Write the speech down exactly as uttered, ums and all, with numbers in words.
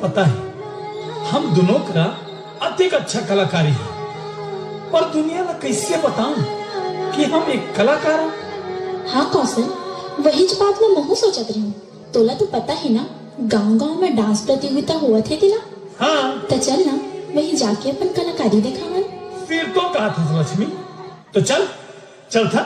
पता है, हम दोनों का अतिक अच्छा कलाकारी है, पर दुनिया ला कैसे बताऊं कि हम एक कलाकार हैं? हाँ कौशल, वही बात मैं महू सोचत रही हूँ। तोला तो पता है ना, गांव गांव में डांस प्रतियोगिता हुआ थे दिला। हाँ। तो चल ना, वही जाके अपन कलाकारी दिखावन। फिर तो कहा था लक्ष्मी, तो चल, चल था।